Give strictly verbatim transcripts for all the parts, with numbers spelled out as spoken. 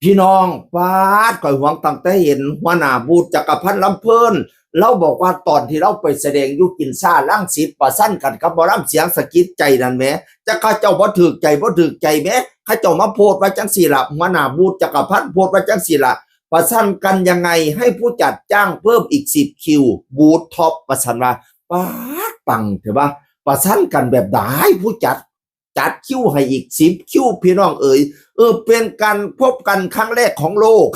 พี่น้อง ป๊าด ข่อยหวงตั้งแต่เห็นหัวหน้าบูธจักรพันธ์ลำเพลิน ลาวบอกว่าตอนที่ลาวไปแสดงอยู่กินซ่ารังสิต ประชันกันกับหมอลำเสียงสะกิดใจนั่นแหม จักเขาเจ้าบ่ถืกใจ บ่ถืกใจแหม เขาเจ้ามาโพสต์ว่าจังซี่ล่ะ หัวหน้าบูธจักรพันธ์โพสต์ว่าจังซี่ล่ะ ประชันกันยังไง ให้ผู้จัดจ้างเพิ่มอีกสิบคิว บูธท็อป ว่าซั่นว่า ป๊าด ปังแท้วะ ประชันกันแบบใด ผู้จัด จัดคิวให้อีกสิบคิว พี่น้องเอ๋ย เออ เป็นการพบกันครั้งแรกของโลก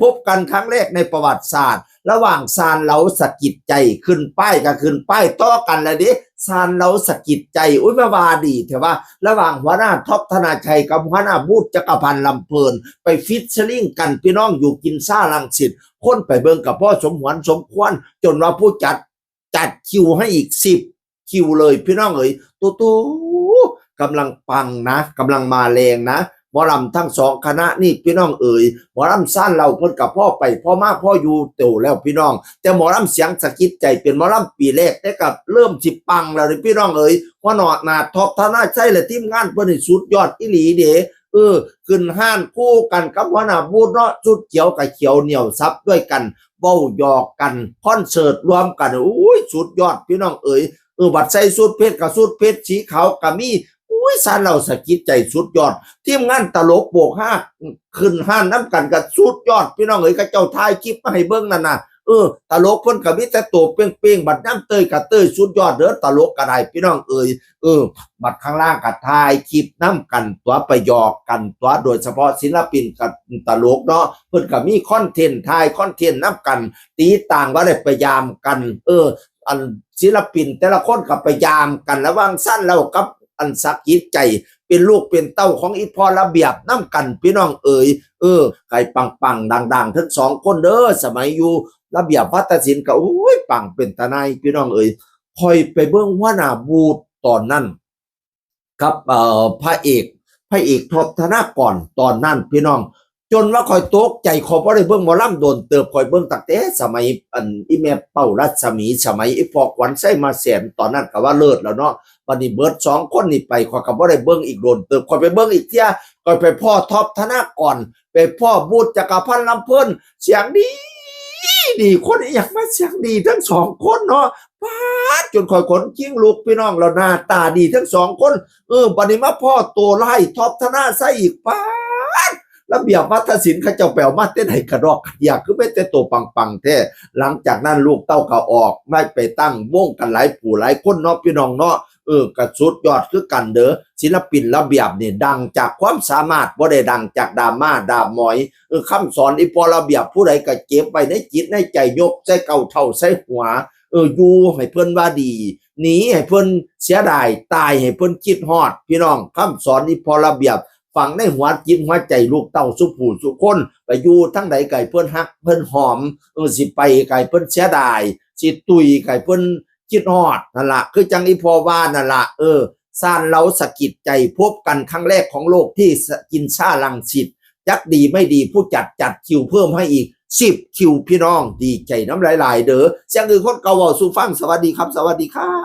พบกันครั้งแรกในประวัติศาสตร์ ระหว่างซานเหลาสะกิดใจ ขึ้นป้ายก็ขึ้นป้ายต่อกันแล้วเด้ ซานเหลาสะกิดใจ อุ๊ย มาว่าดีแท้วะ ระหว่างหัวหน้าท็อปธนาชัยกับหัวหน้าบูธจักรพันธ์ลำเพลิน ไปฟีเจอริ่งกัน พี่น้อง อยู่กินซ่ารังสิต คนไปเบิ่งก็พอสมหวนสมควร จนว่าผู้จัด จัดคิวให้อีกสิบคิวเลย พี่น้องเอ๋ย โตโต กำลังปังนะ กำลังมาแรงนะ หมอลำทั้งสองคณะนี่ พี่น้องเอ๋ย หมอลำซานเหลาเพิ่นก็พอไปพอมาพออยู่โตแล้ว พี่น้อง แต่หมอลำเสียงสะกิดใจเป็นหมอลำปีแรก แต่ก็เริ่มสิปังแล้วเด้อ พี่น้องเอ๋ย หัวหน้าท็อปธนาชัยและทีมงานเพิ่นนี่สุดยอดอีหลีเด้ เออ ขึ้นฮ้านคู่กันกับหัวหน้าบูธเนาะ ชุดเขียวกับเขียวเหนี่ยวซับด้วยกัน เว้าหยอกกัน คอนเสิร์ตรวมกัน อุ้ย สุดยอด พี่น้องเอ๋ย เออ บัดใส่ชุดเพชรกับชุดเพชรสีขาวก็มี อุ้ย ซานเหลาสะกิดใจสุดยอด ทีมงานตลกโปกฮา ขึ้นฮ้านนำกันก็สุดยอด พี่น้องเอ๋ย เขาเจ้าถ่ายคลิปมาให้เบิ่งนั่นน่ะ เออ ตลกเพิ่นก็มีแต่โตเป้งๆ บัดยามเต้ยก็เต้ยสุดยอดเด้อ ตลกก็ได้ พี่น้องเอ๋ย เออ บัดข้างล่างก็ถ่ายคลิปนำกันตั๊ว ไปหยอกกันตั๊ว โดยเฉพาะศิลปินกับตลกเนาะ เพิ่นก็มีคอนเทนต์ ถ่ายคอนเทนต์นำกัน ตีต่างว่าได้ไปยามกัน เออ อันศิลปินแต่ละคนก็ไปยามกัน ระหว่างซานเหลากับอันสะกิดใจ เป็นลูกเป็นเต้าของอีพ่อระเบียบนำกัน พี่น้องเอ๋ย เออ ไก่ปังๆ ดังๆ ทั้งสองคนเด้อ สมัยอยู่ระเบียบวาทศิลป์ก็ โอ้ย ปังเป็นตาหน่าย พี่น้องเอ๋ย ข่อยไปเบิ่งหัวหน้าบูธตอนนั้น กับ เอ่อ พระเอก พระเอกท็อปธนากรตอนนั้น พี่น้อง จนว่าข่อยตกใจ ข่อยบ่ได้เบิ่งหมอลำโดนเติบ ข่อยเบิ่งตั้งแต่สมัยอันอีแม่เป้ารัศมี สมัยอีพ่อขวัญชัย มาแสน ตอนนั้นก็ว่าเลิศแล้วเนาะ บัดนี้เบิดสองคนนี่ไป ข่อยก็บ่ได้เบิ่งอีกโดนเติบ ข่อยไปเบิ่งอีกเทื่อ ข่อยไปพ้อท็อปธนากร ไปพ้อบูธจักรพันธ์ลำเพลิน เสียงดี ดี คนอีหยังมาเสียงดีทั้งสองคนเนาะ ป๊าด จนข่อยขนคิงลุก พี่น้อง แล้วหน้าตาดีทั้งสองคน เออ บัดนี้มาพ้อโตร้าย ท็อปธนาชัยอีก ป๊าด ระเบียบวาทศิลป์เขาเจ้าไปเอามาแต่ไหนกระดอกกระเดีย คือมีแต่โตปังๆ แท้ หลังจากนั้นลูกเต้าก็ออกมาไปตั้งวงกันหลายผู้หลายคนเนาะ พี่น้องเนาะ เออ ก็สุดยอดคือกันเด้อ ศิลปินระเบียบนี่ดังจากความสามารถ บ่ได้ดังจากดราม่าดราหมอย เออ คำสอนอีพ่อระเบียบผู้ใดก็เก็บไว้ในจิตในใจ ยกใส่เก๊าเท้าใส่หัว เออ อยู่ให้เพิ่นว่าดี หนีให้เพิ่นเสียดาย ตายให้เพิ่นคิดฮอด พี่น้อง คำสอนอีพ่อระเบียบ ฝังในหัวจิตหัวใจลูกเต้าซุผู้ซุคน ไปอยู่ทางใดก็ให้เพิ่นฮักเพิ่นหอม เออ สิไปก็ให้เพิ่นเสียดาย สิตุยก็ให้เพิ่นคิดฮอด นั่นล่ะ คือจั่งอีพ่อว่านั่นล่ะ เออ ซานเหลาสะกิดใจ พบกันครั้งแรกของโลกที่กินซ่ารังสิต จักดีไม่ดี ผู้จัดจัดคิวเพิ่มให้อีกสิบคิว พี่น้อง ดีใจนำหลายๆ เด้อ เสียงอื่นคนเก่าเว้าสู่ฟัง สวัสดีครับ สวัสดีครับ